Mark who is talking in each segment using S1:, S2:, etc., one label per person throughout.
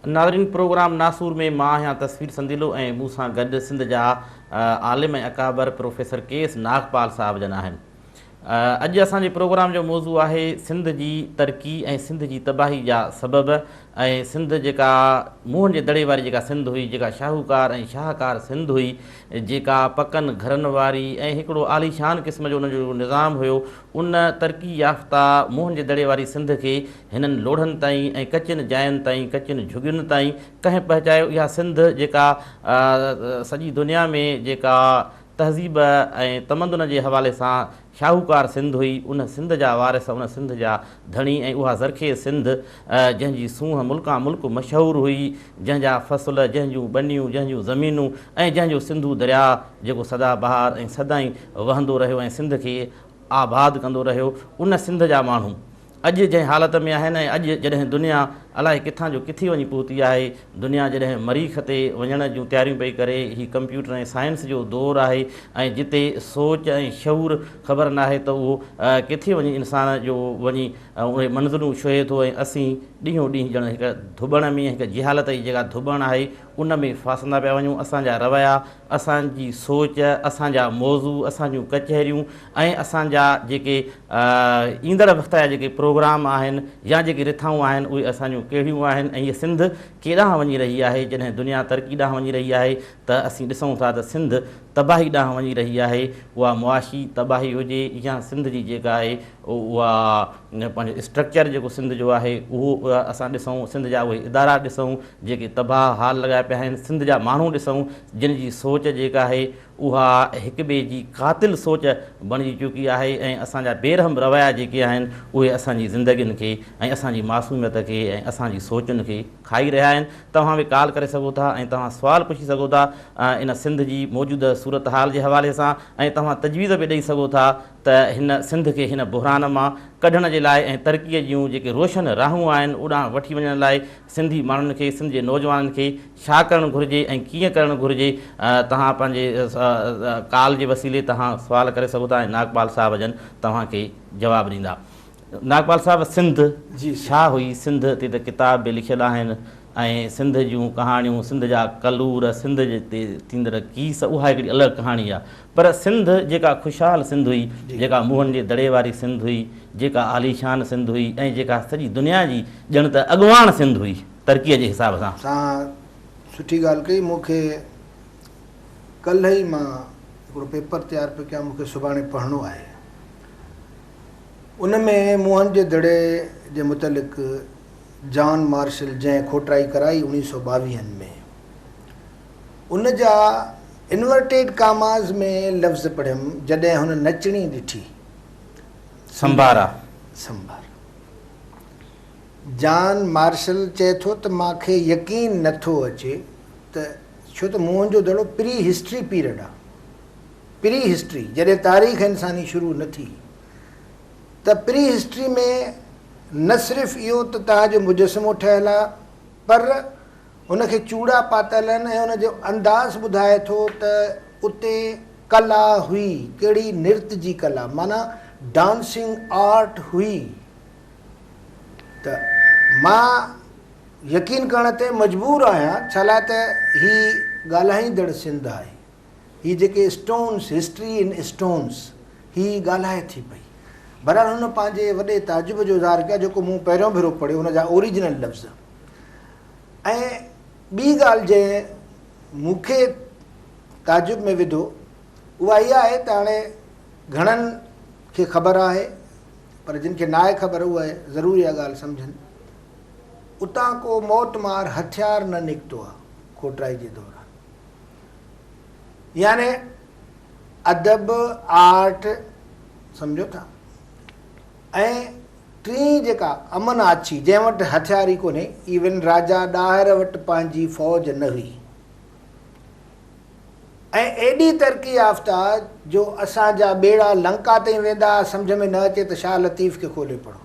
S1: ناظرين پروگرام ناسور ۾ مان آهيان تصوير سنديلو ۽ مون سان گڏ سنڌ جا عالم ۽ اڪابر پروفيسر ڪي ايس ناگپال صاحب جن آهن. اڄ اسان جي پروگرام جو موضوع آهي سنڌ جي ترقي ۽ سنڌ جي تباهي جا سبب ۽ سنڌ جيڪا موهن جي دڙي واري جيڪا سنڌ هئي جيڪا شاهوڪار ۽ شاهڪار سنڌ هئي جيڪا پڪن گهرن واري ۽ هڪڙو عاليشان قسم جو ان جو نظام هيو ان ترقي يافته موهن جي دڙي واري سنڌ کي هنن لوڙهن تائين ۽ ڪچين جاين تائين، ڪچين جهڳين تائين ڪنهن پهچايو؟ اها سنڌ جيڪا سڄي دنيا ۾ جيڪا تهذيب ۽ تمدن جي حوالي سان شاهوڪار سنڌ هئي، ان سنڌ جا وارث، ان سنڌ جا ڌڻي ۽ اها زرخيز سنڌ جنهن جي سونهن ملڪان ملڪ مشهور هئي، جنهن جا فصل، جنهن جون ٻنيون، جنهن جون زمينون ۽ جنهن جو سنڌو درياء جيڪو سدا بهار ۽ سدائين وهندو رهيو ۽ سنڌ کي آباد ڪندو رهيو، ان سنڌ جا ماڻهو اڄ جنهن حالت ۾ آهن ۽ اڄ جڏهن دنيا الائي ڪٿان جو ڪٿي وڃي پهتي آهي، دنيا جڏهن مريخ تي وڃڻ جون تياريون پئي ڪري، هي ڪمپيوٽر ۽ سائنس جو دور آهي ۽ جتي سوچ ۽ شعور خبر ناهي ته اهو ڪٿي وڃي انسان جو وڃي اهي منزلون ڇهي ٿو ۽ اسين ڏينهون ڏينهن ڄڻ هڪ ڌٻڻ ۾ هڪ جهالت جي جيڪا ڌٻڻ آهي ان ۾ ڦاسندا پيا وڃون، اسان جا رويا اسان جي سوچ، اسان جا موضوع، اسان جون ڪچهريون ۽ اسان جا جيڪي ايندڙ وقت جا جيڪي پروگرام آهن يا جيڪي رٿائون آهن اهي اسان جون ڪهڙيون آهن ۽ هيء سنڌ ڪيڏانهن وڃي رهي آهي، جڏهن دنيا ترقي ڏانهن وڃي رهي آهي ته اسين ڏسون ٿا ته سنڌ تباهي ڏانهن وڃي رهي آهي، اها معاشي تباهي هجي يا سنڌ جي جيڪا آهي اها پنهنجو اسٽرڪچر جيڪو سنڌ جو آهي اهو اسان ڏسون، سنڌ جا اهي ادارا ڏسون جيڪي تباهه حال لڳايا پيا آهن، سنڌ جا ماڻهو ڏسون جن جي سوچ جيڪا آهي اها هڪ ٻئي جي قاتل سوچ بڻجي چڪي آهي ۽ اسان جا بي رحم رويا جيڪي آهن اهي اسان جي زندگين کي ۽ اسان جي معصوميت کي ۽ اسان جي سوچن کي کائي رهيا آهن. توهان به ڪال ڪري سگهو ٿا ۽ توهان سوال پڇي سگهو ٿا ان سنڌ جي موجوده صورتحال جي حوالي سان ۽ توهان تجويز به ڏئي سگهو ٿا ته هن سنڌ کي هن بحران مان ڪڍڻ جي لاء ۽ ترقيء جون جيڪي روشن راهون آهن اوڏانهن وٺي وڃڻ لاء سنڌي ماڻهن کي سنڌ جي نوجوانن کي ڇا ڪرڻ گهرجي ۽ ڪيئن ڪرڻ گهرجي توهان پنهنجي ڪال جي وسيلي توهان سوال ڪري سگهو ٿا ۽ ناگپال صاحب جن توهان کي جواب ڏيندا. ناگپال صاحب سنڌ ڇا هئي سنڌ تي ته ڪتاب به لکيل آهن ۽ سنڌ جون ڪهاڻيون سنڌ جا ڪلور سنڌ تي ٿيندڙ ڪيس اها هڪڙي الڳ ڪهاڻي آهي پر سنڌ جيڪا خوشحال سنڌ هئي جيڪا موهن جي دڙي واري سنڌ هئي جيڪا عاليشان سنڌ هئي ۽ جيڪا سڄي دنيا جي ڄڻ ته اڳواڻ سنڌ هئي ترقيء جي حساب سان.
S2: توهان سٺي ڳالهه ڪئي مون کي ڪلهه ئي مان هڪڙو پيپر تيار پيو ڪيان مون کي سڀاڻي پڙهڻو آهي. ان ۾ موهن جي دڙي جي متعلق جان مارشل جنهن کوٽرائي ڪرائي اوڻيهه سئو ٻاويهن ۾ ان جا انورٽيڊ ڪاماز ۾ لفظ پڙهيم جڏهن هن نچڻي ڏٺي.
S1: سمبارا.
S2: سمبارا. جان مارشل چئي ٿو ته مان کي يقين نه ٿو اچي ته ڇو ته موهن جو دڙو پري هسٽري پيرڊ آ. پري هسٽري، جڏهن تاريخ انساني شروع نه ٿي ته پري هسٽري ۾ نه صرف اهو ته توهان جو مجسمو ٺهيل آهي پر ان کي چوڙا پاتل آهن ۽ ان جو انداز ٻڌائي ٿو ته اتي ڪلا هئي، ڪهڙي نرت جي ڪلا معنيٰ ڊانسنگ آرٽ هئي ته مان يقين ڪرڻ تي مجبور آهيان ڇالاء ته هي ڳالهائيندڙ سنڌ آهي. هي جيڪي اسٽونس، هسٽري ان اسٽونس، هي ڳالهائي ٿي پئي. بهرحال هن پنهنجي وڏي تعجب جو اظهار ڪيو جيڪو مون پهريون ڀيرو پڙهيو ان جا اوريجنل لفظ. ۽ ٻي ڳالهه جنهن مون کي تعجب ۾ وڌو اها اها آهي ته هاڻي گهڻن کي خبر آهي پر جن کي ناهي خبر اهي ضرور اها ڳالهه سمجهن اتان ڪو موتمار هٿيار نه نڪتو آهي کوٽرائي جي دوران. يعني ادب، آرٽ، سمجهو ٿا ۽ ٽين جيڪا امن آڇي جنهن وٽ هٿيار ئي ڪونهي، ايون راجا ڏاهر وٽ پنهنجي فوج نه هئي ۽ ايڏي ترقي يافته جو اسان جا ٻيڙا لنڪا تائين ويندا سمجهه ۾ نه اچي ته شاهه لطيف کي کولي پڙهو.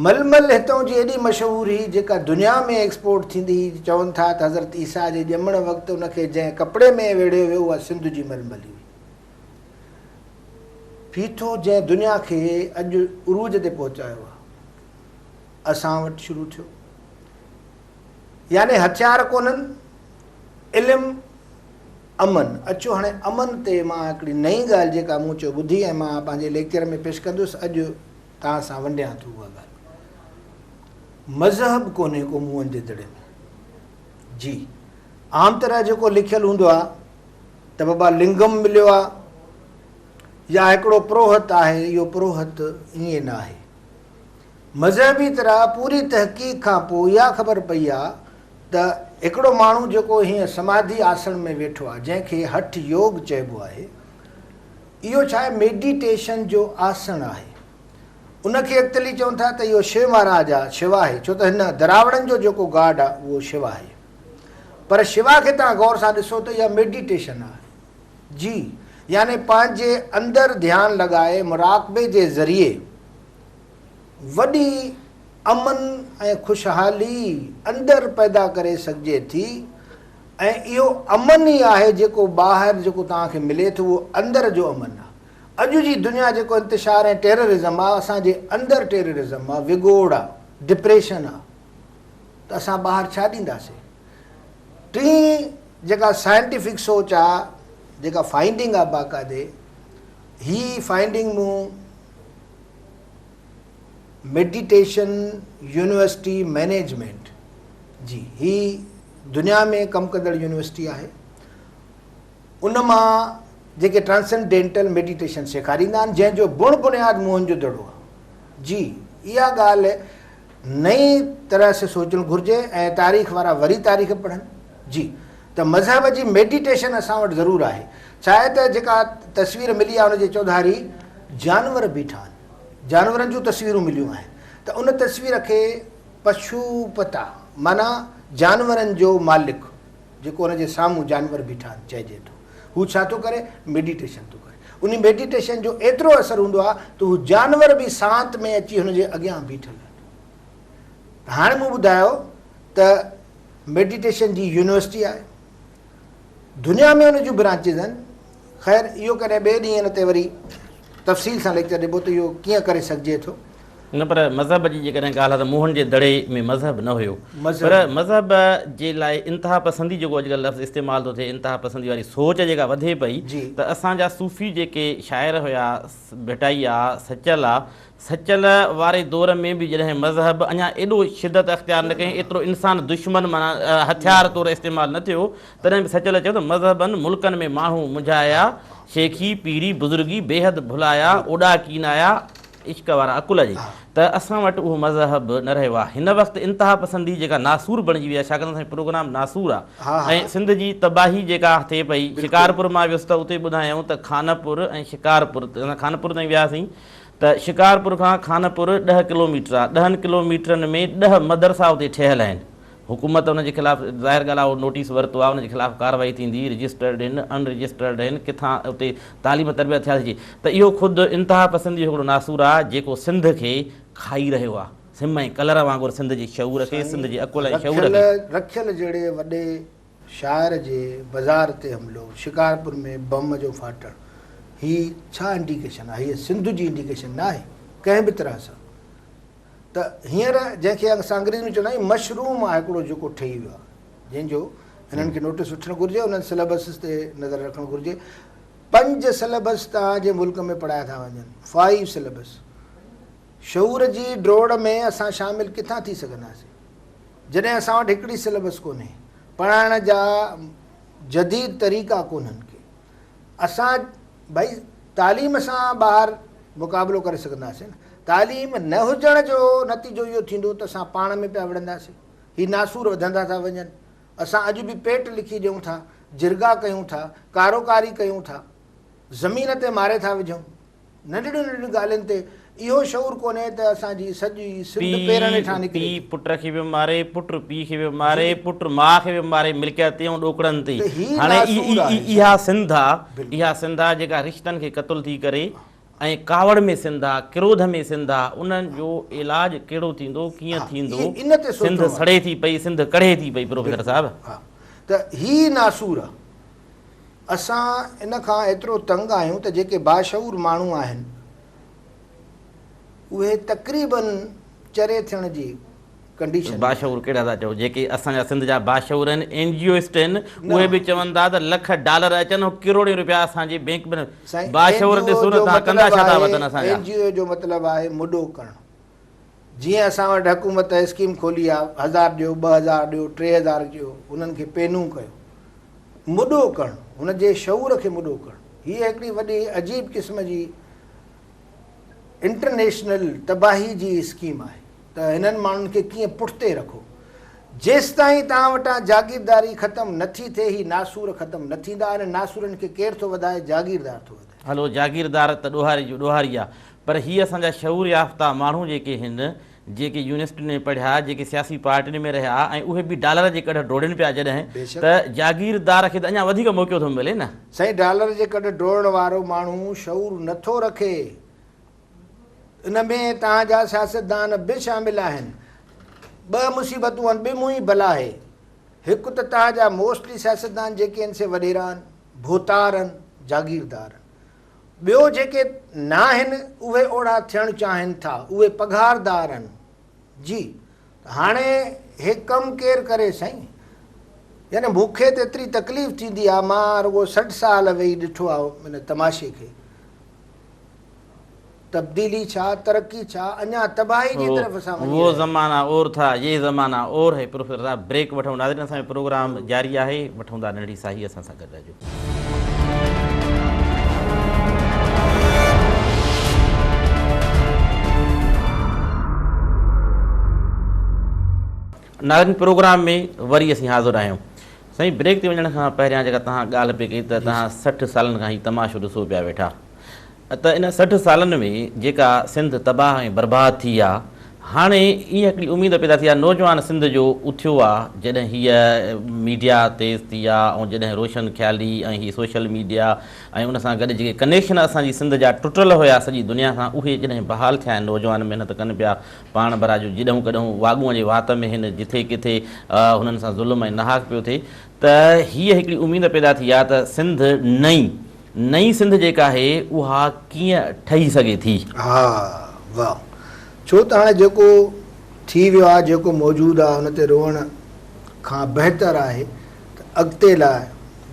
S2: ململ هتئون جي ايڏي مشهور هئي جيڪا دنيا ۾ ايڪسپورٽ ٿيندي هئي، چون ٿا ته حضرت عيسيٰ جي ڄمڻ وقت ان کي جنهن ڪپڙي ۾ ويڙهيو ويو اها سنڌ جي ململ هئي. ڦيٿو جنهن دنيا کي اڄ عروج تي پهچايو آهي. اسان وٽ شروع ٿيو. يعني هٿيار ڪونهن، علم، امن. اچو هاڻي امن تي مان هڪڙي نئين ڳالهه جيڪا مون چيو ٻڌي ۽ مان پنهنجي ليڪچر ۾ پيش ڪندس اڄ توهان سان ونڊيان ٿو اها ڳالهه. مذهب ڪونهي ڪو موهن جي دڙي ۾. جي عام طرح جيڪو لکيل هوندو آ ته بابا لنگم مليو آ يا هڪڙو پروهت آهي اهو پروهت ائين ناهي. مذهبي طرح پوري تحقيق کان پوء اها خبر پئي آ ته هڪڙو ماڻهو جيڪو هيئن سماڌي آسڻ ۾ ويٺو آ جنهن کي هٺ يوگ چئبو آهي اهو ڇا آهي ميڊيٽيشن جو آسڻ آهي ان کي اڳتلي چون ٿا ته اهو شو مهاراج آ شوا آهي ڇو ته هن دراوڙن جو جيڪو گاڊ آ اهو شوا آهي پر شوا کي توهان غور سان ڏسو ته اها ميڊيٽيشن آهي جي يعني پنهنجي اندر ڌيان لڳائي مراقبي جي ذريعي وڏي امن ۽ خوشحالي اندر پيدا ڪري سگهجي ٿي ۽ اهو امن ئي آهي جيڪو ٻاهر جيڪو توهان کي ملي ٿو اهو اندر جو امن آهي. اڄ جي دنيا جيڪو انتشار ۽ ٽيررزم آهي اسان جي اندر ٽيررزم آهي، وڳوڙ آهي، ڊپريشن آهي ته اسان ٻاهر ڇا ڏينداسين؟ ٽين جيڪا سائنٽيفڪ سوچ آهي جيڪا فائنڊنگ آهي باقاعدي هي فائنڊنگ مون ميڊيٽيشن يونيورسٽي مئنيجمينٽ جي هي دنيا ۾ ڪم ڪندڙ يونيورسٽي آهي ان مان جيڪي ٽرانسنڊينٽل ميڊيٽيشن سيکاريندا آهن جنهن جو بڻ بنياد موهن جو دڙو آهي جي اها ڳالهه نئين طرح سي سوچڻ گهرجي ۽ تاريخ وارا وري تاريخ پڙهن جي ته مذهب جي ميڊيٽيشن اسان وٽ ضرور آهي ڇا آهي ته جيڪا تصوير ملي آهي ان جي چوڌاري جانور بيٺا آهن، جانورن جون تصويرون مليون آهن ته ان تصوير کي پشوپتا معنيٰ جانورن جو مالڪ جيڪو ان جي سامهون جانور بيٺا آهن چئجي ٿو. هو ڇا ٿو ڪري؟ ميڊيٽيشن ٿو ڪري. انهي ميڊيٽيشن جو ايترو اثر هوندو آهي ته هو جانور به سانت ۾ اچي هن جي اڳيان بيٺل آهن. ته هاڻي مون ٻڌايو ته ميڊيٽيشن جي يونيورسٽي آهي. دنيا ۾ ان جون برانچز آهن. خير اهو ڪڏهن ٻئي ڏينهن ان تي وري تفصيل سان ليڪچر ڏبو ته اهو ڪيئن ڪري سگهجي ٿو.
S1: نه پر مذهب جي جيڪڏهن ڳالهه آهي ته موهن جي دڙي ۾ مذهب نه هيو پر مذهب جي لاء انتها پسندي جيڪو اڄڪلهه لفظ استعمال ٿو ٿئي انتها پسندي واري سوچ جيڪا وڌي پئي ته اسان جا صوفي جيڪي شاعر هيا ڀٽائي آ سچل آ سچل واري دور ۾ به جڏهن مذهب اڃا ايڏو شدت اختيار نه ڪئي، ايترو انسان دشمن معنيٰ هٿيار طور استعمال نه ٿيو، تڏهن به سچل چيو ته مذهبن ملڪن ۾ ماڻهو منجهايا، شيخي، پيري، بزرگي بيحد ڀلايا، اوڏا ڪينايا، عشق وارا عقل جي ته اسان وٽ اهو مذهب نه رهيو آهي. هن وقت انتها پسندي جيڪا ناسور بڻجي وئي آهي، ڇاڪاڻ ته اسان جو پروگرام ناسور آهي ۽ سنڌ جي تباهي جيڪا ٿئي پئي، شڪارپور مان ويس ته اتي ٻڌايائون ته خانپور ۽ شڪارپور، اسان خانپور تائين وياسين، ته شڪارپور کان خانپور ڏهه ڪلوميٽر آهي، ڏهن ڪلوميٽرن ۾ ڏهه مدرسا اتي ٺهيل آهن، حڪومت ان جي خلاف ظاهر ڳالهه آهي اهو نوٽيس ورتو آهي، ان جي خلاف ڪارروائي ٿيندي، رجسٽرڊ آهن، ان رجسٽرڊ آهن، ڪٿان اتي تعليم تربيت ٿيا ٿي ته اهو خود انتها پسندي جو هڪڙو ناسور آهي جيڪو سنڌ کي کائي رهيو آهي، سم ۽ ڪلر وانگر سنڌ جي شعور کي، سنڌ جي عقل ۽ شعور کي.
S2: رکيل جهڙي وڏي شاعر جي بزار تي حملو، شڪارپور ۾ بم جو ڦاٽڻ، هي ڇا انڊيڪيشن آهي؟ هيء سنڌ جي انڊيڪيشن نه آهي ڪنهن به طرح سان. ته هينئر جنهن کي اسان انگريزي ۾ چوندا آهيون مشروم آهي هڪڙو جيڪو ٺهي ويو آهي جنهن جو هنن کي نوٽيس وٺڻ گهرجي، انهن سليبسز تي نظر رکڻ گهرجي. پنج سليبس توهان جي ملڪ ۾ پڙهايا ٿا وڃن، فائيو سليبس. شعور جي ڊوڙ ۾ اسان شامل ڪٿان ٿي سگهنداسين؟ جڏهن اسان وٽ هڪڙي سليبس ڪونهي، پڙهائڻ جا جديد طريقا ڪونهن ڪي اسان ڀئي تعليم سان ٻاهر مقابلو ڪري سگهنداسين نه. تعليم نه هجڻ جو نتيجو اهو ٿيندو ته اسان پاڻ ۾ پيا وڙهنداسين، هي ناسور وڌندا ٿا وڃن، اسان اڄ به پيٽ لکي ڏيون ٿا، جرڳا ڪيون ٿا، ڪاروڪاري ڪيون ٿا، زمين تي ماري ٿا وجهون. ننڍڙين ننڍڙين ڳالهين تي اهو شعور ڪونهي ته اسان جي سڄي سنڌ پيرن هيٺان نڪري
S1: پيء ٿي. پٽ کي پيو ماري، پٽ پيء کي پيو ماري، پٽ ماء کي پيو ماري ملڪيت تي ۽ ڏوڪڙن تي.
S2: ته هي
S1: هاڻي
S2: ناسور آهي
S1: اها
S2: سائين.
S1: سنڌ آ، اها سنڌ آ جيڪا رشتن کي قتل ٿي ڪري ۽ ڪاوڙ ۾ سنڌ آ، ڪروڌ ۾ سنڌ آ، انهن جو علاج ڪهڙو ٿيندو، ڪيئن ٿيندو،
S2: ان تي
S1: سنڌ
S2: سوچڻو آهي.
S1: سڙي ٿي پئي، سنڌ ڪڙهي ٿي پئي پروفيسر صاحب.
S2: ها ته هي ناسور آ. اسان ان کان ايترو تنگ آهيون ته جيڪي باشعور ماڻهو آهن اهي تقريبن چري ٿيڻ جي ڪنڊيشن ۾.
S1: باشعور ڪهڙا ٿا چئو جيڪي اسان جا سنڌ جا باشعور آهن اين جي او اسٽ آهن اهي به چون ٿا ته لک ڊالر اچن ڪروڙين روپيا اسان جي بينڪ ۾
S2: سائين
S1: باشعور
S2: اين جي او
S1: ڏسو نه
S2: جو
S1: تان ڪندا
S2: مطلب
S1: ڇا ٿا
S2: آهي
S1: وتن اسان جا.
S2: اين جي او جو مطلب آهي مڏو ڪرڻ جيئن اسان وٽ حڪومت اسڪيم کولي آ هزار ڏيو 2000 ڏيو 3000 ڏيو انهن کي پينون ڪيو مڏو ڪرڻ هن جي شعور کي مڏو ڪرڻ هيء هڪڙي وڏي عجيب قسم جي انٽرنيشنل تباهي جي اسڪيم آهي ته هنن ماڻهن کي ڪيئن پٺتي رکو. جيستائين توهان وٽان جاگيرداري ختم نه ٿي ٿئي هي ناسور ختم نه ٿيندا. انهن ناسورن کي ڪير ٿو وڌائي؟ جاگيردار ٿو وڌائي.
S1: هلو جاگيردار ته ڏوهاري جو ڏوهاري آ پر هي اسان جا شعور يافته ماڻهو جيڪي هن جيڪي يونيورسٽين ۾ پڙهيا جيڪي سياسي پارٽين ۾ رهيا ۽ اهي به ڊالر جي ڪڍ ڊوڙين پيا جڏهن ته جاگيردار کي ته اڃا وڌيڪ موقعو ٿو ملي نه.
S2: سائين ڊالر جي ڪڍ ڊوڙڻ وارو ماڻهو شعور نه ٿو رکي ان ۾ توهان جا سياستدان به شامل آهن. ٻه مصيبتون آهن ٻه منهن ئي بلا آهي. هڪ ته توهان جا موسٽلي سياستدان جيڪي آهن سي وڏيرا آهن، ڀوتار آهن، جاگيردار آهن. ٻيو جيڪي ناهن اهي اوڙا ٿيڻ چاهين ٿا، اهي پگهاردار آهن. جي ته هاڻي هي ڪم ڪير ڪري سائين؟ يعني مون کي ته ايتري تڪليف ٿيندي آهي، مان رڳو 60 سال ويهي ڏٺو آهي ان تماشي کي. تبديلي ڇا، ترقي ڇا، اڃا تباهي جي طرف اسان وڃي
S1: وو
S2: رهيا آهيون.
S1: زمانه اور ٿا يي زمانه اور هي پروفيسر صاحب بريڪ وٺون ناظرين اسان جو پروگرام جاري آهي وٺون ٿا ننڍڙي ساهي اسان سان گڏ رهجو. ناظرين پروگرام ۾ وري اسين حاضر آهيون سائين بريڪ تي وڃڻ کان پهريان جيڪا توهان ڳالهه پئي ڪئي ته توهان 60 سالن کان هي تماشو ڏسو پيا ويٺا ته ان 60 سالن ۾ جيڪا سنڌ تباهه ۽ برباد ٿي آ، هاڻي اها هڪڙي اميد پيدا ٿي آ، نوجوان سنڌ جو اٿيو آ، جڏهن هيء ميڊيا تيز ٿي آ ۽ جڏهن روشن خيالي ۽ هي سوشل ميڊيا ۽ ان سان گڏ جيڪي ڪنيڪشن اسان جي سنڌ جا ٽٽل هيا سڄي دنيا سان اهي جڏهن بحال ٿيا آهن، نوجوان محنت ڪن پيا، پاڻ ڀرا جو جيڏهون ڪڏهون واڳونء جي وات ۾ هن جٿي ڪٿي هنن سان ظلم ۽ ناحق پيو ٿئي ته هيء هڪڙي اميد پيدا ٿي آ ته سنڌ نئين نئين سنڌ جيڪا آهي اها ڪيئن ٺهي سگهي ٿي؟
S2: ها واهه ڇو ته هاڻي جيڪو ٿي ويو آهي جيڪو موجود آهي ان تي روئڻ کان بهتر آهي ته اڳتي لاء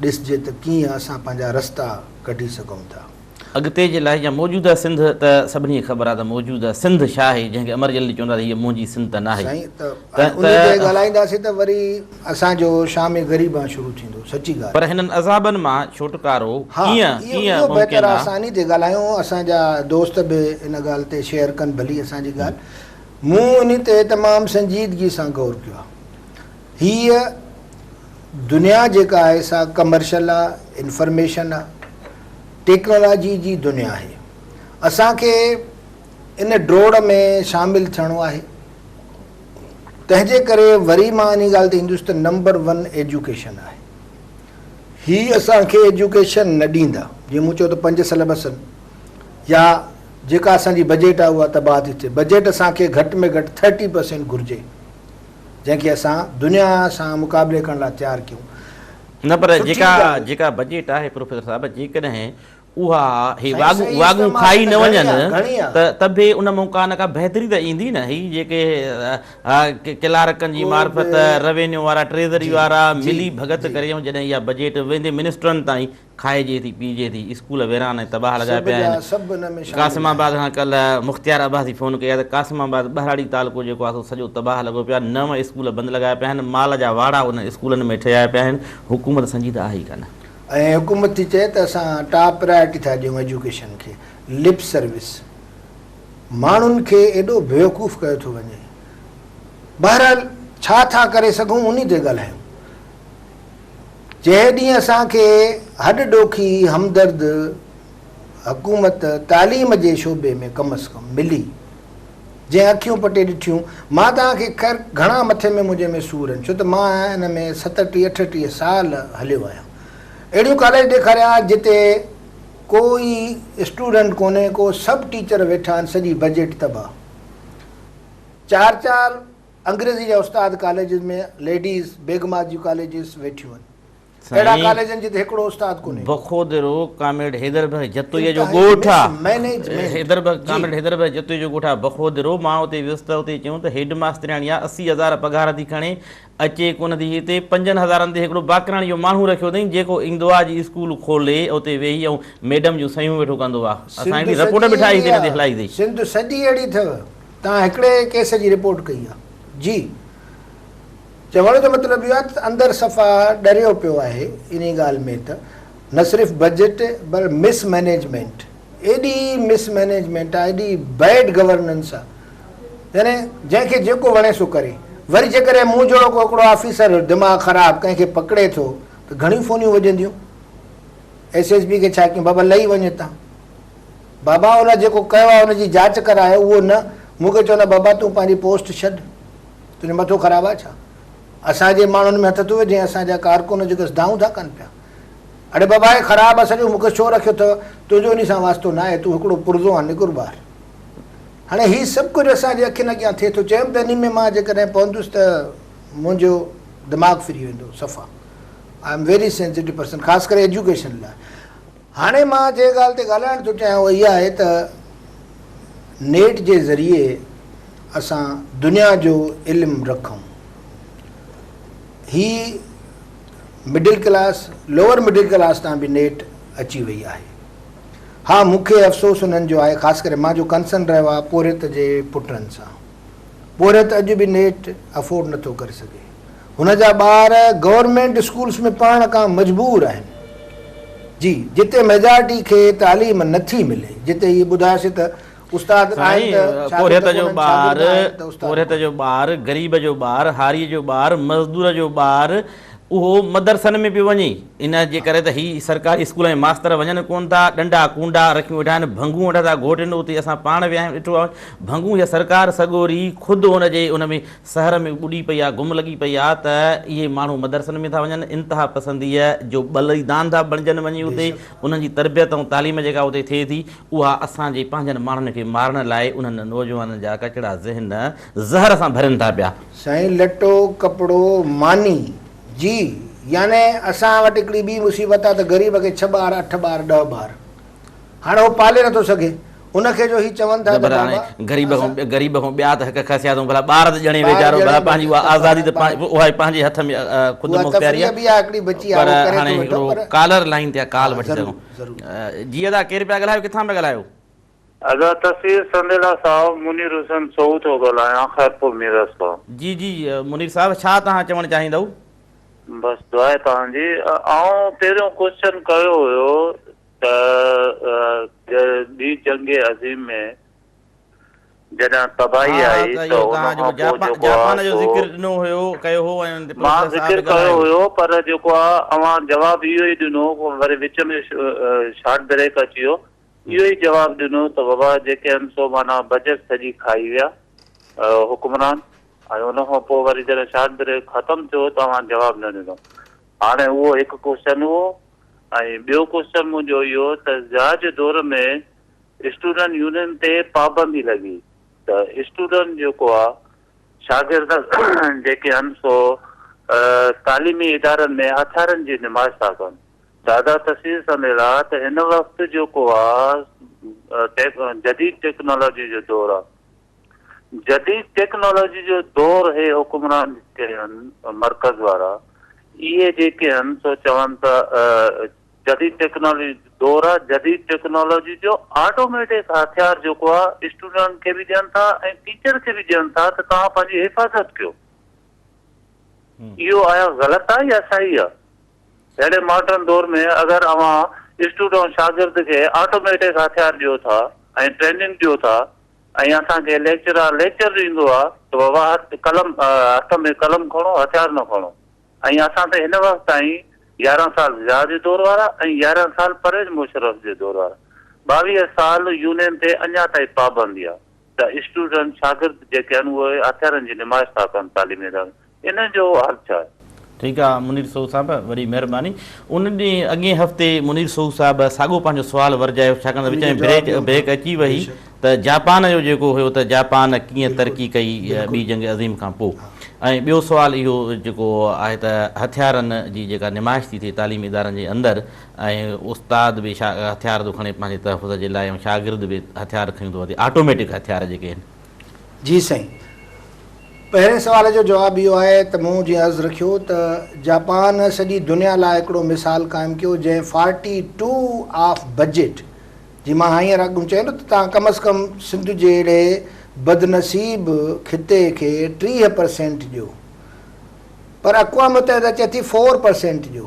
S2: ڏسجي ته ڪيئن اسان پنهنجا رستا ڪڍي سگهون ٿا.
S1: اڳتي جي لاء يا موجوده سنڌ ته سڀني کي خبر آهي ته موجوده سنڌ ڇا آهي جنهن کي امر جليل چوندا ته هيء منهنجي سنڌ ته ناهي.
S2: سائين ته هاڻي انهي تي ڳالهائينداسين ته وري اسان جو شام غريبان شروع ٿيندو سچي ڳالهه.
S1: پر هنن عذابن مان ڇوٽڪارو
S2: ها
S1: ڪيئن
S2: اهو
S1: ڪيئن
S2: اهو
S1: ممڪن
S2: بهتر آ
S1: آ؟
S2: اسان انهي تي ڳالهايون اسان جا دوست به ان ڳالهه تي شيئر ڪن ڀلي اسان جي ڳالهه مون انهي تي تمام سنجيدگي سان غور ڪيو آ هيء دنيا جيڪا آهي سا ڪمرشل آ انفرميشن آ ٽيڪنالاجي جي دنيا آهي اسان کي ان ڊوڙ ۾ شامل ٿيڻو آهي تنهن جي ڪري وري مان انهي ڳالهه تي ايندس ته نمبر ون ايجوڪيشن آهي. هي اسان کي ايجوڪيشن نه ڏيندا. جيئن مون چيو ته 5 سليبس آهن يا جيڪا اسان جي بجيٽ آهي اها تباهه ٿي ٿئي. بجيٽ اسان کي گهٽ ۾ گهٽ 30% گهرجي جنهن کي اسان دنيا سان مقابلي ڪرڻ لاء تيار ڪيون.
S1: نه پر
S2: سٺي
S1: جيڪا
S2: ڳالهه.
S1: جيڪا بجيٽ آهي پروفيسر صاحب جيڪڏهن اها هي
S2: سائين
S1: واڳون
S2: صحيح
S1: واڳون
S2: استعمال
S1: کائي
S2: ته
S1: نه
S2: گهڻي
S1: وڃن
S2: آ گهڻي آ.
S1: ته ته به ان مان ڪا نه ڪا بهتري ته ايندي نه هي جيڪي ڪلارڪن جي
S2: ڪو
S1: معرفت
S2: به
S1: روينيو وارا ٽريزري
S2: جي
S1: وارا
S2: جي
S1: ملي ڀڳت
S2: جي
S1: ڪري ۽ جڏهن اها بجيٽ ويندي منسٽرن تائين کائجي ٿي پيئجي ٿي اسڪول ويران ۽ تباهه لڳا
S2: سڀ
S1: پيا
S2: جا
S1: آهن
S2: سڀ ان ۾ شامل
S1: قاسم
S2: آهن.
S1: آباد کان ڪلهه مختيار عباسي فون ڪئي آهي ته قاسم آباد ٻهراڙي تعلقو جيڪو آهي سو سڄو تباهه لڳو پيو آهي 9 اسڪول بند لڳايا پيا آهن مال جا واڙا انهن اسڪولن ۾ ٺهيا پيا آهن حڪومت سنجيده آهي ئي ڪانه.
S2: ۽ حڪومت ٿي چئي ته اسان ٽاپ پرائرٽي ٿا ڏيون ايجوڪيشن کي، لپ سروس، ماڻهن کي ايڏو بيوقوف ڪيو ٿو وڃي. بهرحال ڇا ٿا ڪري سگهون انهي تي ڳالهايون. جنهن ڏينهن اسان کي هڏ ڏوکي همدرد حڪومت تعليم جي شعبي ۾ ڪم از ڪم ملي، جنهن اکيون پٽي ڏٺيون، مان توهان کي خير گهڻا مٿي ۾ منهنجي ۾ سور آهن، ڇو ته مان ان ۾ 37 38 سال هليو آهيان. اهڙيون ڪاليج ڏيکاريا جتي ڪو ئي اسٽوڊنٽ ڪونهي ڪو، سڀ ٽيچر ويٺا آهن، سڄي بجيٽ تباهه. چار چار انگريزي جا استاد ڪاليجز ۾ ليڊيز بيگمات جون ڪاليجز ويٺيون آهن. اهڙا
S1: سائين
S2: ڪاليج آهن جتي هڪڙو استاد ڪونهي.
S1: بخودرو ڪامريڊ حيدر بخش جتوئيء جو
S2: انتهائي
S1: ڳوٺ آ.
S2: مس مئنيجمينٽ.
S1: حيدر بخش
S2: جي.
S1: ڪامريڊ حيدر بخش جتوئيء جو ڳوٺ آ بخودرو. مان اتي ويس ته اتي چيائون ته هيڊ ماسترياڻي آ 80 هزار پگهار ٿي کڻي اچي ڪونه ٿي. هتي 5 هزارن تي هڪڙو باقراڻي جو ماڻهو رکيو اٿئين جيڪو ايندو آ جي اسڪول کولي اتي ويهي ۽ ميڊم جون صحيحون ويٺو ڪندو آ. اسان
S2: سنڌ
S1: هڪڙي رپورٽ
S2: سڄي
S1: به ٺاهي
S2: اهڙي
S1: هتي هن تي
S2: آ.
S1: هلائي اٿئي.
S2: سنڌ سڄي اهڙي اٿو. توهان هڪڙي ڪيس جي رپورٽ ڪئي آ. جي. چوڻ جو مطلب اهو آهي ته اندر صفا ڏريو پيو آهي انهي ڳالهه ۾ ته نه صرف بجيٽ پر مس مئنيجمينٽ ايڏي مس مئنيجمينٽ آهي ايڏي بيڊ گورننس آهي يعني جنهن کي جيڪو وڻي سو ڪري وري جيڪڏهن مون جهڙو ڪو هڪڙو آفيسر دماغ خراب ڪنهن کي پڪڙي ٿو ته گهڻيون فونيون وڄنديون ايس ايس پي کي ڇا ڪيون بابا لهي وڃ هتان بابا ان جيڪو ڪيو آهي ان جي جاچ ڪرايو اهو نه مون کي چوندا بابا تون پنهنجي پوسٽ ڇڏ تنهنجو مٿو خراب آهي ڇا؟ اسان جي ماڻهن ۾ هٿ ٿو وجهين، اسان جا ڪارڪن جيڪي دانهون ٿا ڪن پيا. اڙي بابا هي خراب آهي سڄو، مون کي ڇو رکيو اٿو؟ تنهنجو انهي سان واسطو ناهي، تون هڪڙو پرزو آهين، نڪر ٻاهر. هاڻي هي سڀ ڪجهه اسان جي اکين اڳيان ٿئي ٿو. چيم ته انهي ۾ مان جيڪڏهن پوندس ته منهنجو دماغ ڦري ويندو صفا. I am very sensitive person خاص ڪري ايجوڪيشن لاء. هاڻي مان جنهن ڳالهه تي ڳالهائڻ ٿو چاهيان اها اها آهي ته نيٽ جي ذريعي اسان دنيا جو علم رکون. هي middle class, lower middle class تان به نيٽ اچي وئي آهي. ها مون کي افسوس انهن جو آهي خاص ڪري مان جو ڪنسرن رهيو آهي پورهيت جي پٽن سان. پورهيت اڄ به نيٽ افورڊ نٿو ڪري سگهي. هن جا ٻار گورنمينٽ اسڪولس ۾ پڙهڻ کان مجبور آهن جي جتي ميجارٽي کي تعليم نٿي ملي جتي هي ٻڌاياسين ته استاد آهن ته
S1: سائين
S2: شاگرد
S1: پورهيت جو
S2: ڪونهن
S1: ٻار
S2: شاگرد آهن ته استاد
S1: پورهيت
S2: ڪونهن.
S1: جو ٻار غريب جو ٻار هاري جو ٻار مزدور جو ٻار اهو مدرسن ۾ پيو وڃي ان جي ڪري ته هي سرڪاري اسڪول ۾ ماستر وڃن ڪون ٿا ڏنڊا ڪونڊا رکيون ويٺا آهن ڀنگون وٺا ٿا گهوٽين اتي اسان پاڻ ويا آهيون ڏٺو آهي ڀنگون هي سرڪار سڳوري خود ان جي ان ۾ سحر ۾ ٻڏي پئي آ، گم لڳي پئي آ ته اهي ماڻهو مدرسن ۾ ٿا وڃن، انتها پسنديء جو ٻليدان ٿا بڻجن وڃي اتي، انهن جي تربيت ۽ تعليم جيڪا اتي ٿئي ٿي، اها اسان جي پنهنجن ماڻهن کي مارڻ لاء انهن نوجوانن جا ڪچڙا ذهن زهر سان ڀرين ٿا پيا.
S2: سائين لٽو ڪپڙو ماني جي يعني اسان وٽ هڪڙي ٻي مصيبت آ ته غريب کي ڇهه ٻار اٺ ٻار ڏهه ٻار هاڻ هو پالي نٿو سگهي ان کي جو هي چون ٿا ته
S1: ڀلا هاڻي
S2: بابا
S1: غريب کان
S2: اسان
S1: غريب کان ٻيا ته حق کسيا اٿئون ڀلا ٻار ته ڄڻي
S2: ٻار
S1: ويچارو
S2: ڄڻي
S1: ڀلا پنهنجي اها آزادي ته
S2: پنهنجي
S1: اها پنهنجي هٿ ۾ خود
S2: اها
S1: مختياري
S2: تفريح
S1: آهي
S2: به آهي هڪڙي بچي آهي
S1: پر
S2: اهو ڪري
S1: هاڻي
S2: ٿو ويٺو
S1: هڪڙو
S2: پر
S1: ڪالر لائين تي آهي ڪال
S2: ها
S1: وٺي
S2: ضرور
S1: سگهون
S2: ضرور
S1: جي ادا ڪير پيا ڳالهايو ڪٿان پيا ڳالهايو؟
S3: ادا تصوير سنديلا صاحب منير حسين سهو ٿو ڳالهايان خيرپور ميرس کان.
S1: جي جي منير صاحب ڇا توهان چوڻ چاهيندؤ؟
S3: بس دعا آهي توهان جي آئون پهريون ڪوئسچن ڪيو هيو ته ٻي جنگ عظيم ۾ جڏهن تباهي
S1: ها
S3: آئي
S1: ته
S3: ته
S1: اهو
S3: ان
S1: توهان
S3: کان
S1: جيڪو
S3: پوء جيڪو
S1: جاپان
S3: آ
S1: جو
S3: سو
S1: ذڪر ڏنو هيو ڪيو هو ۽ ان تي
S3: مان
S1: پروفيسر صاحب
S3: ذڪر
S1: به
S3: ڪيو
S1: ڳالهايو.
S3: هيو پر جيڪو آ اوهان جواب اهو ئي ڏنو وري وچ ۾ شارٽ بريڪ اچي ويو اهو ئي جواب ڏنو ته بابا جيڪي آهن سو معنيٰ بجيٽ سڄي کائي ويا حڪمران ۽ ان کان پوء وري جڏهن شارٽ بريڪ ختم ٿيو ته اوهان جواب نه ڏنو هاڻي اهو هڪ ڪوشچن هو ۽ ٻيو ڪوشچن منهنجو اهو ته ضياء جي دور ۾ اسٽوڊنٽ يونين تي پابندي لڳي ته اسٽوڊنٽ جيڪو آ شاگرد جيڪي آهن سو تعليمي ادارن ۾ هٿيارن جي نمائش ٿا ڪن دادا تصوير سميلا ته هن وقت جيڪو آ جديد ٽيڪنالاجي جو دور آ جديد ٽيڪنالاجي جو دور هي حڪمران جيڪي آهن مرڪز وارا اهي جيڪي آهن سو چون ته جديد ٽيڪنالاجي دور آ جديد ٽيڪنالاجي جو آٽوميٽڪ هٿيار جيڪو آ اسٽوڊنٽ کي به ڏين ٿا ۽ ٽيچر کي به ڏين ٿا ته توهان پنهنجي حفاظت ڪيو اهو آيا غلط آ يا صحيح آ اهڙي ماڊرن دور ۾ اگر اوهان اسٽوڊنٽ شاگرد کي آٽوميٽڪ هٿيار ڏيو ٿا ۽ ٽريننگ ڏيو ٿا ۽ اسان کي ليڪچرار ليڪچر ڏيندو آ ته بابا هٿ قلم هٿ ۾ قلم کڻو هٿيار نه کڻو ۽ اسان ته هن وقت تائين 11 سال ضياء جي دور وارا ۽ 11 سال پرويز مشرف جي دور وارا 22 سال يونين تي اڃا تائين پابندي آ ته اسٽوڊنٽ شاگرد جيڪي آهن اهي هٿيارن جي نمائش ٿا ڪن تعليمي ادارن انهن جو حل ڇا آهي؟
S1: ٺيڪ آ منير سهو صاحب وڏي مهرباني. ان ڏينهن اڳئين هفتي منير سهو صاحب ساڳو پنهنجو سوال ورجايو ڇاڪاڻ ته وچ ۾ بريڪ بريڪ اچي وئي ته جاپان جو جيڪو هيو ته جاپان ڪيئن ترقي ڪئي ٻي جنگ عظيم کان پوء ۽ ٻيو سوال اهو جيڪو آهي ته هٿيارن جي جيڪا نمائش ٿي ٿئي تعليمي ادارن جي اندر ۽ استاد به هٿيار ٿو کڻي پنهنجي تحفظ جي لاء ۽ شاگرد به هٿيار کڻي ٿو وتي آٽوميٽڪ هٿيار جيڪي آهن.
S2: جي سائين. پهرين سوال جو جواب اهو آهي ته مون جيئن عرض رکيو ته جاپان سڄي دنيا لاء هڪڙو مثال قائم ڪيو جنهن فارٽي ٽو آف بجيٽ جي مان هينئر اڳ چيو نه ته توهان ڪم از ڪم سنڌ جهڙي بدنصيب خطي کي 30% ڏيو پر اقوام متحده چئي ٿي 4% ڏيو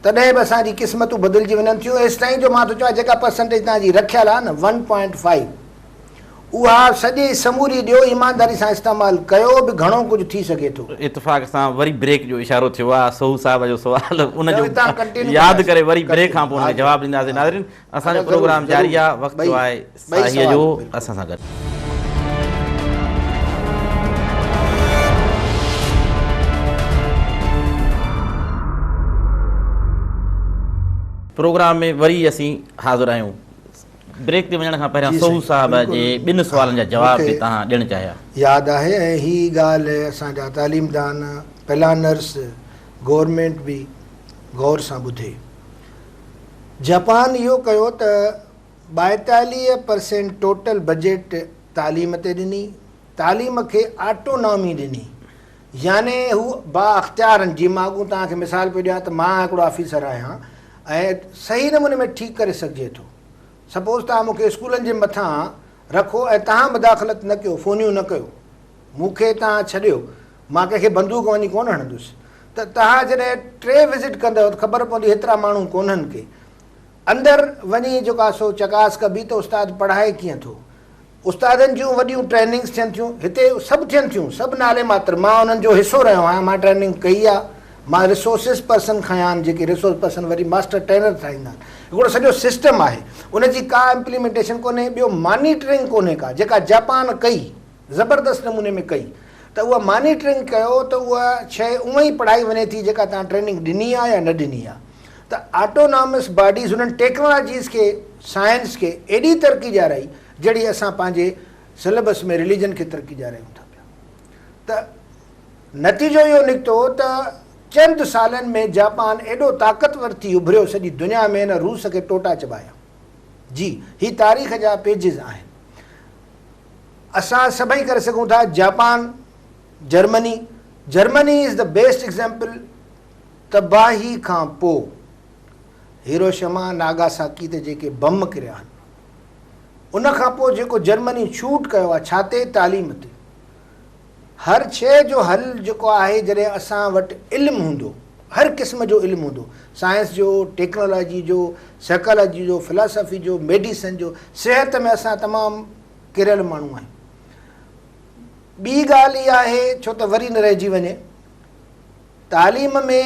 S2: تڏهن به اسان جي قسمتون بدلجي وڃن ٿيون ايستائين جو مان ٿو چوان جيڪا پرسنٽيج توهان جي رکيل آهي نه 1.5 اها سڄي سموري ڏيو ايمانداري سان استعمال ڪيو به گهڻو ڪجهه ٿي سگهي ٿو.
S1: اتفاق سان وري بريڪ جو اشارو ٿيو آهي سهو صاحب جو سوال ان جو ياد ڪري وري بريڪ کان پوء ان کي جواب ڏينداسين ناظرين اسان جو پروگرام جاري آهي وقت ٿيو آهي ساهيء جو اسان سان گڏ. پروگرام ۾ وري اسين حاضر آهيون. بريڪ تي وڃڻ کان پهريان سهو صاحب جي ٻن سوالن جا جواب به توهان ڏيڻ چاهيا.
S2: ياد آهي ۽ هي ڳالهه اسان جا تعليمدان، پلانرس، گورنمينٽ به غور سان ٻڌي. جاپان اهو ڪيو ته 42 پرسينٽ ٽوٽل بجيٽ تعليم تي ڏني، تعليم کي آٽونامي ڏني يعني هو بااختيار آهن، جيئن مان اڳون توهان کي مثال پيو ڏيان ته مان هڪڙو آفيسر آهيان ۽ صحيح نموني ۾ ٺيڪ ڪري سگهجي ٿو. سپوز توهان مون کي اسڪولن جي مٿان رکو ۽ توهان مداخلت نه ڪيو، فونيون نه ڪيو، مون کي توهان ڇڏيو، مان ڪنهن کي بندوق وڃي ڪونه هڻندس ته توهان جڏهن ٽي وزٽ ڪندؤ ته خبر پوندي هيترا ماڻهو ڪونهن ڪي. اندر وڃي جيڪو آهي سو چڪاس ڪبي ته استاد پڙهائي ڪيئن ٿو. استادن جون وڏيون ٽريننگز ٿين ٿيون، هتي سڀ ٿين ٿيون، سڀ نالي ماتر، مان انهن جو حصو رهيو آهيان، مان ٽريننگ ڪئي آهي، مان ريسورسز پرسن کنيا آهن، جيڪي ريسورس پرسن وري ماسٽر ٽرينر ٺاهيندا آهن، هڪڙو سڄو سسٽم آهي، ان جي ڪا امپليمينٽيشن ڪونهي، ٻيو مانيٽرنگ ڪونهي ڪا، جيڪا جاپان ڪئي، زبردست نموني ۾ ڪئي، ته اها مانيٽرنگ ڪيو ته اها شيء اونئن ئي پڙهائي وڃي ٿي جيڪا توهان ٽريننگ ڏني آهي يا نه ڏني آهي ته آٽونامس باڊيز انهن ٽيڪنالاجيز کي سائنس کي ايڏي ترقي ڏيارائي جهڙي اسان پنهنجي سليبس ۾ رليجن کي ترقي ڏيارايون ٿا پيا ته نتيجو اهو نڪتو ته چند سالن ۾ جاپان ايڏو طاقتور ٿي اڀريو سڄي دنيا ۾ هن روس کي ٽوٽا چٻايا جي هي تاريخ جا پيجز آهن اسان سڀئي ڪري سگهون ٿا Japan Germany Germany is the best example تباهي کان پو هيروشيما ناگاساڪي تي جيڪي بم ڪريا آهن ان کان پوء جيڪو جرمني ڇوٽ ڪيو آهي ڇا تي تعليم تي هر شيء جو حل جيڪو آهي جڏهن اسان وٽ علم هوندو هر قسم جو علم هوندو سائنس جو ٽيڪنالاجي جو سائيڪالاجي جو فلاسافي جو ميڊيسن جو صحت ۾ اسان تمام ڪريل ماڻهو آهيون ٻي ڳالهه اها آهي ڇو ته وري نه رهجي وڃي تعليم ۾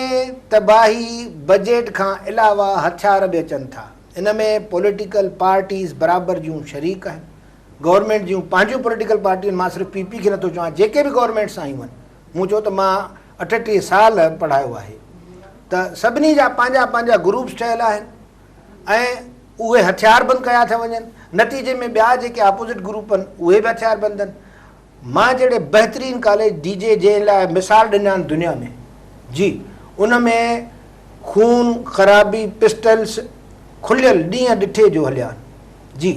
S2: تباهي بجيٽ کان علاوه هٿيار به اچن ٿا ان ۾ پوليٽيڪل پارٽيز برابر جون شريڪ آهن گورنمينٽ جون پنهنجون پوليٽيڪل پارٽيون مان صرف پي پي کي نٿو چوان جيڪي به گورنمينٽس آيون آهن مون چيو ته مان 38 سال پڙهايو آهي ته سڀني جا پنهنجا پنهنجا گروپس ٺهيل آهن ۽ اهي هٿيار بند ڪيا ٿا وڃن نتيجي ۾ ٻيا جيڪي اپوزٽ گروپ آهن اهي به هٿيار بند آهن مان جهڙي بهترين ڪاليج ڊي جي جنهن لاء مثال ڏنا آهن دنيا ۾ جي ان ۾ خون خرابي پسٽلس کليل ڏينهن ڏٺي جو هليا آهن جي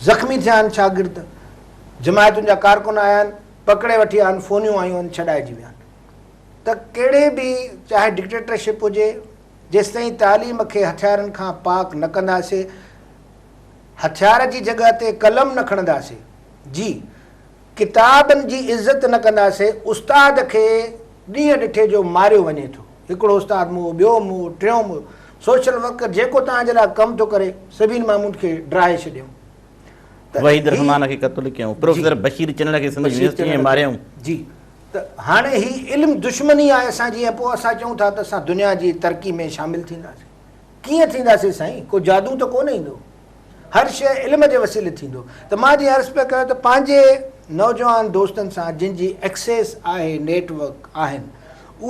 S2: زخمي ٿيا آهن شاگرد جماعتن جا ڪارڪن آيا آهن پڪڙي وٺي آيا آهن فونيون آيون آهن ڇڏائجي ويا آهن ته ڪهڙي به چاهي ڊڪٽيٽرشپ هجي جيستائين تعليم کي هٿيارن کان پاڪ نه ڪنداسي هٿيار جي جڳهه تي قلم نه کڻنداسي جي ڪتابن جي عزت نه ڪنداسي استاد کي ڏينهن ڏٺي جو ماريو وڃي ٿو هڪڙو استاد موئو ٻيو موئو ٽيون موئو سوشل ورڪر جيڪو توهان جي لاء ڪم ٿو ڪري سبين محمود کي ڊاهي ڇڏيائون
S1: ته وحيد الرحمان کي قتل ڪيائون پروفيسر بشير چنڙ کي سنڌ يونيورسٽي ۾ ماريائون
S2: جي ته هاڻي هي علم دشمني آهي اسان جي ۽ پوء اسان چئون ٿا ته اسان دنيا جي ترقي ۾ شامل ٿينداسين ڪيئن ٿينداسين سائين ڪو جادو ته ڪونه ايندو هر شيء علم جي وسيلي ٿيندو ته مان جيئن عرض پيو ڪيو ته پنهنجي نوجوان دوستن سان جن جي ايڪسيس آهي نيٽ ورڪ آهن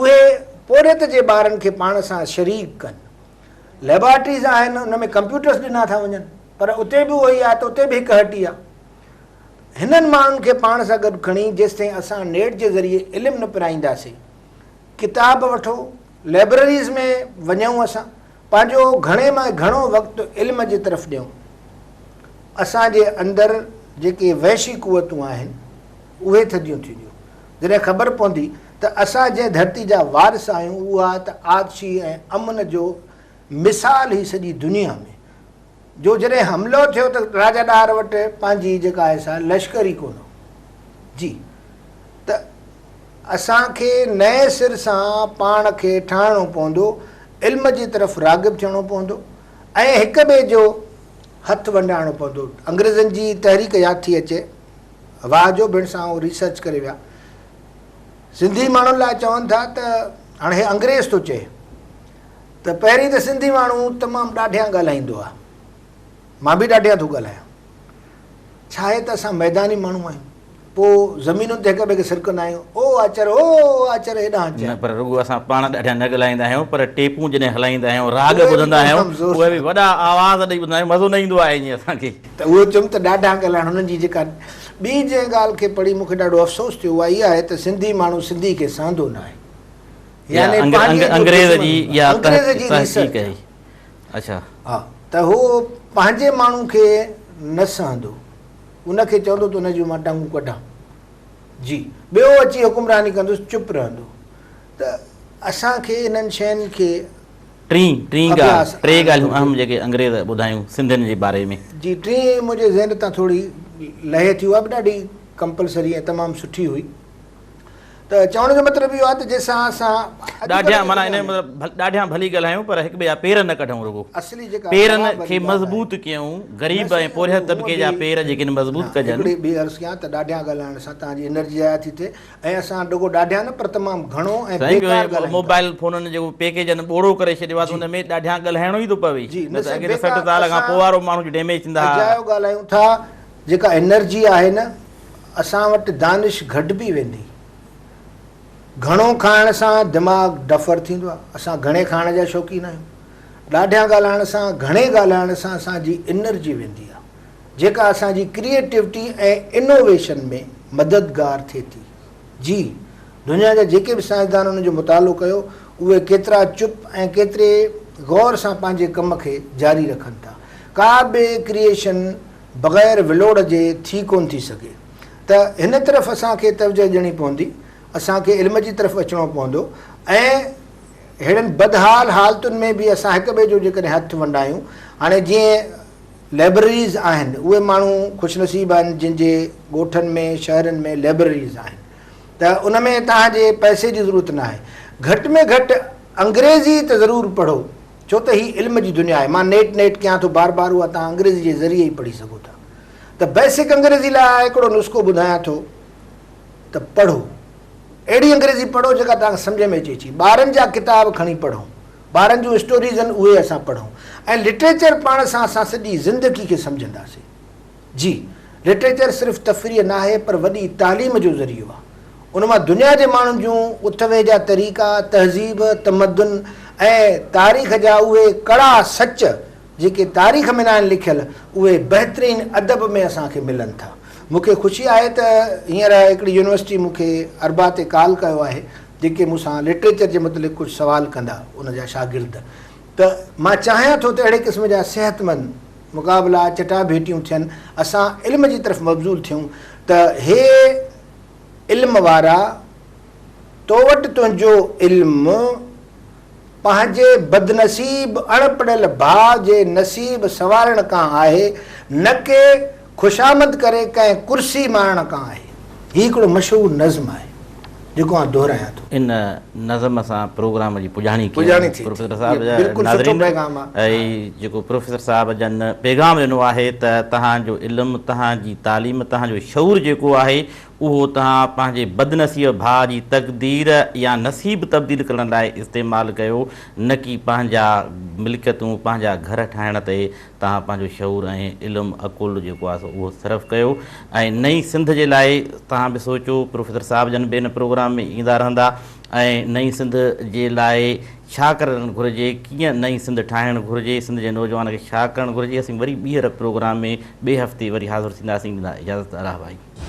S2: اهي پورهيت جي ٻارن کي پاڻ سان شريڪ ڪن. ليبارٽريز آهن ان ۾ ڪمپيوٽرس ڏنا ٿا وڃن پر اتي به اهو ئي آهي ته اتي به هڪ هٽي آهي. هنن ماڻهن کي پاڻ سان گڏ کڻي جيستائين اسان نيٽ جي ذريعي علم نه پرائينداسين، ڪتاب وٺو، لئبرريز ۾ وڃون اسان پنهنجو گهڻي مان گهڻو وقت علم جي طرف ڏيون. اسان جي اندر جيڪي وحشي قوتون آهن اهي ٿڌيون ٿينديون. جڏهن خبر پوندي ته اسان جنهن ڌرتي جا وارث آهيون اها ته آتشي ۽ امن جو مثال هئي سڄي دنيا ۾. جو جڏهن حملو ٿيو ته راجا ڏاهر وٽ پنهنجي جيڪا آهي سا لشڪر ئي ڪونه هو. جي ته اسان کي نئين سر سان پاڻ کي ٺاهڻو پوندو، علم جي طرف راغب ٿيڻو پوندو ۽ هڪ ٻئي جو هٿ ونڊائڻو پوندو. انگريزن جي تحريڪ ياد ٿي اچي، واهه جو ڀيڻسان هو ريسرچ ڪري ويا. سنڌي ماڻهن لاء چون ٿا ته هاڻي هي انگريز ٿو چئي ته پهرين ته سنڌي ماڻهو تمام ڏاڍيان ڳالهائيندو آهي. مان به ڏاڍيان ٿو ڳالهايان. ڇا آهي ته اسان ميداني ماڻهو آهيون. پوء زمينن تي هڪ ٻئي کي سرڪندا آهيون، او آچر، او آچر هيڏانهن اچ.
S1: نه پر رڳو اسان پاڻ ڏاڍيان نه ڳالهائيندا آهيون پر ٽيپون جڏهن هلائيندا آهيون، راڳ ٻڌندا آهيون، اهي به وڏا آواز ڏئي ٻڌندا آهيون، مزو نه ايندو آهي ائين اسان کي.
S2: ته اهو چيم ته ڏاڍا ڳالهائڻ هنن جي جيڪا ٻي جنهن ڳالهه کي پڙهي مون کي ڏاڍو افسوس ٿيو اها اها آهي ته سنڌي ماڻهو سنڌي کي سهندو نه آهي. يعني پنهنجي جو
S1: انگريز
S2: دشمن
S1: جي
S2: هوندو آهي.
S1: اها
S2: انگريز جي
S1: تحقيق
S2: ريسرچ
S1: آهي. اڇا.
S2: ها ته هو پنهنجي ماڻهو کي نه سهندو. ان کي چوندو ته ان جون مان ٽنگون ڪڍان. جي ٻيو اچي حڪمراني ڪندس چپ رهندو. ته اسان کي انهن شين کي
S1: ٽين ٽين ڳالهه
S2: اڀياس
S1: ٽي
S2: آڻڻ
S1: ڳالهيون
S2: گهرجي.
S1: اهم جيڪي انگريز ٻڌايون سنڌين جي باري ۾.
S2: جي ٽين منهنجي ذهن تان ٿوري لهي ٿي اها به ڏاڍي ڪمپلسري ۽ تمام سٺي هئي. ته چوڻ جو مطلب اهو آهي ته جنهن سان اسان
S1: ڏاڍيان معنيٰ ان جو مطلب ڏاڍيان ڀلي ڳالهايون پر هڪ ٻئي جا پير نه ڪڍون رڳو
S2: اصلي جيڪا
S1: پيرن
S2: برابري
S1: کي
S2: ڳالهه آهي
S1: مضبوط ڪيون غريب
S2: نه
S1: ۽
S2: سائين
S1: پورهيت
S2: هونء
S1: طبقي جا
S2: به
S1: پير جيڪي آهن مضبوط
S2: نه
S1: ڪجن.
S2: هڪڙي ٻي عرض ڪيان ته ڏاڍيان ڳالهائڻ سان توهان جي انرجي ضايع ٿي ٿئي ۽ اسان رڳو ڏاڍيان نه پر تمام گهڻو ۽
S1: سائين
S2: بيڪار ڳالهايون ٿا.
S1: موبائل فونن جيڪو پيڪيجن ٻوڙو ڪري ڇڏيو آهي ته
S2: جي
S1: ان ۾ ڏاڍيان ڳالهائڻو ئي ٿو پوي
S2: جي
S1: نه
S2: نه
S1: ته
S2: سائين
S1: اڳي ته 60
S2: بيڪار
S1: سال کان
S2: اسان
S1: پوء وارو ماڻهو جو ڊيميج ٿيندا ها.
S2: اجايو ڳالهايون ٿا جيڪا انرجي آهي نه اسان وٽ دانش گهٽبي ويندي. گهڻو کائڻ سان دماغ ڊفر ٿيندو آهي. اسان گهڻي کائڻ جا شوقين آهيون. ڏاڍيان ڳالهائڻ سان، گهڻي ڳالهائڻ سان اسان جي انرجي ويندي آهي، جيڪا اسان جي ڪريئيٽوٽي ۽ انوويشن ۾ مددگار ٿئي ٿي. جي دنيا جا جيڪي به سائنسدان ان جو مطالعو ڪيو، اهي ڪيترا چپ ۽ ڪيتري غور سان پنهنجي ڪم کي جاري رکن ٿا. ڪا به ڪريئيشن بغير ولوڙ جي ٿي ڪونه ٿي سگهي ته هن طرف اسان کي توجهه ڏيڻي پوندي، اسان کي علم جي طرف اچڻو پوندو ۽ ههڙن بدحال حالتن ۾ به اسان هڪ ٻئي جو جيڪڏهن هٿ ونڊايون، هاڻي جيئن لئبرريز آهن، اهي ماڻهو خوش نصيب آهن جن جي ڳوٺن ۾ شهرن ۾ لئبرريز آهن ته ان ۾ توهان جي پئسي جي ضرورت ناهي، گهٽ ۾ گهٽ انگريزي ته ضرور پڙهو. ڇو ته هي علم جي دنيا آهي. مان نيٽ نيٽ ڪيان ٿو بار بار اها توهان انگريزي جي ذريعي ئي پڙهي سگهو ٿا. ته بيسڪ انگريزي لاء آء هڪڙو نسخو ٻڌايان ٿو ته پڙهو. اهڙي انگريزي پڙهو جيڪا توهان کي سمجهه ۾ اچي ٿي. ٻارن جا ڪتاب کڻي پڙهو. ٻارن جون اسٽوريز آهن اهي اسان پڙهون ۽ لٽريچر پڙهڻ سان اسان سڄي زندگي کي سمجهنداسين. جي، لٽريچر صرف تفريح ناهي پر وڏي تعليم جو ذريعو آهي. ان مان دنيا جي ماڻهن جون اٿ ويهه جا طريقا، تهذيب، تمدن ۽ تاريخ جا اهي ڪڙا سچ جيڪي تاريخ ۾ ناهن لکيل، اهي بهترين ادب ۾ اسان کي ملن ٿا. مون کي خوشي آهي ته هينئر هڪڙي يونيورسٽي مون کي اربع تي ڪال ڪيو آهي، جيڪي مون سان لٽريچر جي متعلق ڪجهه سوال ڪندا ان جا شاگرد ته مان چاهيان ٿو ته اهڙي قسم جا صحتمند مقابلا، چٽاڀيٽيون ٿين، اسان علم جي طرف مبذول ٿيون ته هي علم وارا تو وٽ تنهنجو علم پنهنجي بدنصيب اڻپڙهيل ڀاء جي نصيب سنوارڻ ڪان آهي نه ڪي خوشامد ڪري ڪنهن ڪرسي ماڻڻ ڪان آهي. هي هڪڙو مشهور نظم آهي جيڪو آئون دهرايان ٿو.
S1: ان نظم سان پروگرام جي پڄاڻي ڪيون.
S2: پڄاڻي ٿئي ٿي.
S1: پروفيسر صاحب
S2: اهو بلڪل سٺو
S1: ناظرين
S2: پيغام آهي.
S1: هي جيڪو پروفيسر صاحب جن پيغام ڏنو آهي ته توهان جو علم، توهان جي تعليم، توهان جو شعور جيڪو آهي اهو توهان پنهنجي بدنصيب ڀاء جي تقدير يا نصيب تبديل ڪرڻ لاء استعمال ڪيو نه ڪي پنهنجا ملڪيتون پنهنجا گهر ٺاهڻ تي توهان پنهنجو شعور ۽ علم عقل جيڪو آهي سو اهو صرف ڪيو ۽ نئين سنڌ جي لاء توهان به سوچو پروفيسر صاحب جن به ان پروگرام ۾ ايندا رهندا ۽ نئين سنڌ جي لاء ڇا ڪرڻ گهرجي، ڪيئن نئين سنڌ ٺاهڻ گهرجي، سنڌ جي نوجوان کي ڇا ڪرڻ گهرجي. اسين وري ٻيهر پروگرام ۾ ٻئي هفتي وري حاضر ٿينداسين. ڏيندا اجازت. الله ڀائي.